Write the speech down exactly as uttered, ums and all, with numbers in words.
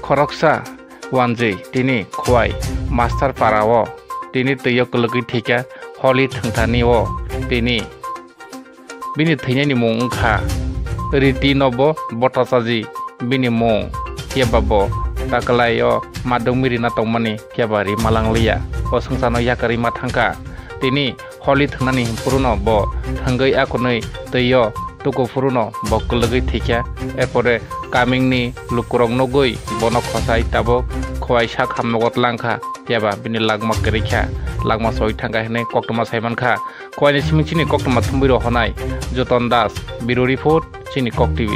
Khoroksa wanjwi tini Khowai Master Para o tini twi o kwlwgwi thwikha, holi thwngthani o tini bini thwinani mung wngkha Riti Nobo Bhattacharjee bini mung, phiya ba bo takwlai o madungmi rina tongmani, phiya ba ri malang liya, o swngcharno yakarwi ma thangkha. Tini holi thwngnani hwnphuru no bo thwngwi akunwi twi o tuku phuru no bo kwlwgwi thwikha. Erpore kamingni lukurok nugwi bono khosai tabuk Khowai sak hamnogo tlangkha, phiya ba bini langma kwrwikha, langma soi thangkha hinwi koktwma sai mankha. Khowai ni simi chini koktwma thumwi rw honai Joton Das, Bureau Report, chini Kok T V.